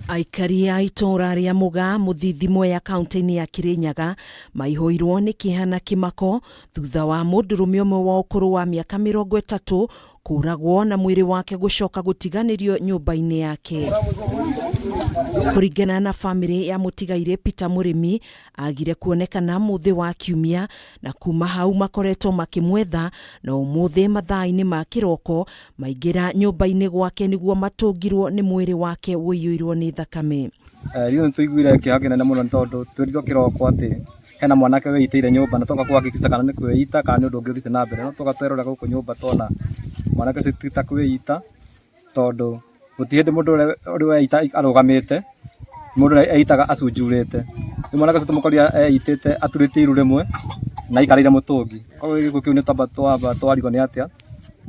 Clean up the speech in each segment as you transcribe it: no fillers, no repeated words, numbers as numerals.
Aikari a itũũra rĩa Mũgaa Mũthithi Mwea kaunti-inĩ ya Kirinyaga maihũirwo nĩ kĩeha na kĩmako thutha wa mũndũrũme ũmwe wa ũkũrũ wa mĩaka 30 kũragwo na mwĩrĩ wake gũcoka gũtiganĩrio nyũmba-inĩ yake. Kũringana na famĩlĩ ya mũtigairĩ Peter Mũrĩmi, agire kuonekana mũthĩ wa Kiumia na kuma hau makoretwo makĩmwetha na ũmũthĩ mathaa-inĩ ma kĩroko maingĩra nyũmba-inĩ gwake nĩguo matũngirwo nĩ mwĩrĩ wake ũiyũirwo nĩ thakame. Ithuĩ nĩ tũiguire kĩeha kĩnene mũno nĩ tondũ twerirwo kĩroko atĩ hena mwanake wĩitĩire nyũmba na twoka kũhakikisha kana nĩ kwĩita kana nĩ ũndũ ũngĩ ũthiĩte na mbere. No twoka twerora gũkũ nyũmba twona mwanake ũcio ti ta kwĩita tondũ gũtirĩ hĩndĩ mũndũ ũrĩ weita arũgamĩte, mũndũ ũrĩa eitaga acunjurĩte. Rĩu mwanake ũcio tũmũkorire eitĩte aturĩtie iru rĩmwe na aikarĩire mũtũngi. Koguo gĩkuũ kĩu nĩ twamba twamba twarigwo nĩ atĩa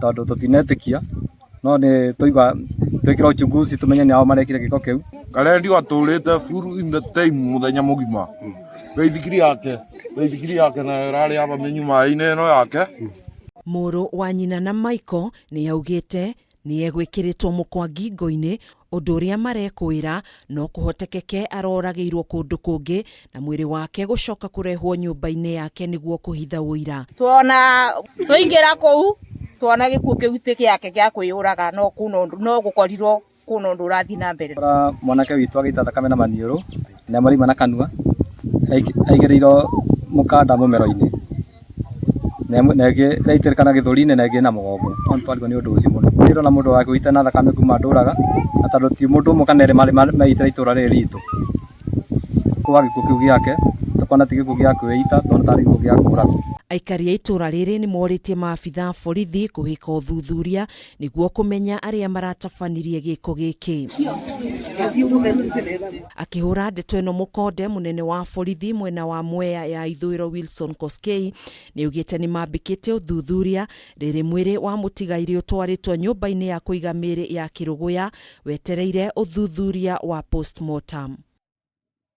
tondũ tũtinetĩkia no nĩ twaigua twĩkĩre uchunguzi tũmenye nĩ ao marekire gĩko kĩu. Karendio atũrĩte full in the time mũthenya mũgima. Baithikiri yake, baithikiri yake nayo ĩrarĩ ya mamenyu maĩ-inĩ ĩno yake. Mũrũ wa nyina na Michael nĩ augĩte nĩ egwĩkĩrĩtwo mũkwa ngingo-inĩ ũndũ ũrĩa marekũĩra no kũhotekeke aroragĩirwo kũndũ kũngĩ na mwĩrĩ wake gũcoka kũrehwo nyũmba-inĩ yake nĩguo kũhitha ũira. Tuona twaingĩra kũu tuona gĩkuũ kĩu ti gĩake gĩa kwĩyũraga no no gũkorirwo kwĩna ũndũ ũrathiĩ na mbere. Kora mwanake witũ agĩita thakame na maniũrũ na marima na kanua aigĩrĩirwo mũkanda mũmero-inĩ na ĩngĩ ĩraitĩrĩka na gĩthũri-inĩ na ĩngĩ na mũgongo. No nĩ twarigwo nĩ ũndũ ũcio mũno. Ndirĩ ndona mũndũ wa kwĩita na thakame kuma ndũraga na tondũ ti mũndũ ũmwe kana erĩ marĩ meitĩra itũra rĩrĩ ritũ. Kwa gĩkuũ kĩu gĩake tũkona ti gĩkuũ gĩa kwĩita tũkona tarĩ gĩkuũ gĩa kũragwo. Aikari a itũũra rĩrĩ nĩ morĩtie maabitha a borithi kũhĩka ũthuthuria nĩguo kũmenya arĩa maratabanirie gĩko gĩkĩ. Akĩhũra ndeto ĩno mũkonde, mũnene wa borithi mwena wa Mwea ya ithũĩro Wilson Koskei nĩaugĩte nĩmambĩkĩte ũthuthuria rĩrĩ mwĩrĩ wa mũtigairĩ ũtwarĩtwo nyũmba-inĩ ya kũiga mĩĩrĩ ya Kĩrũgũya wetereire ũthuthuria wa postmortem.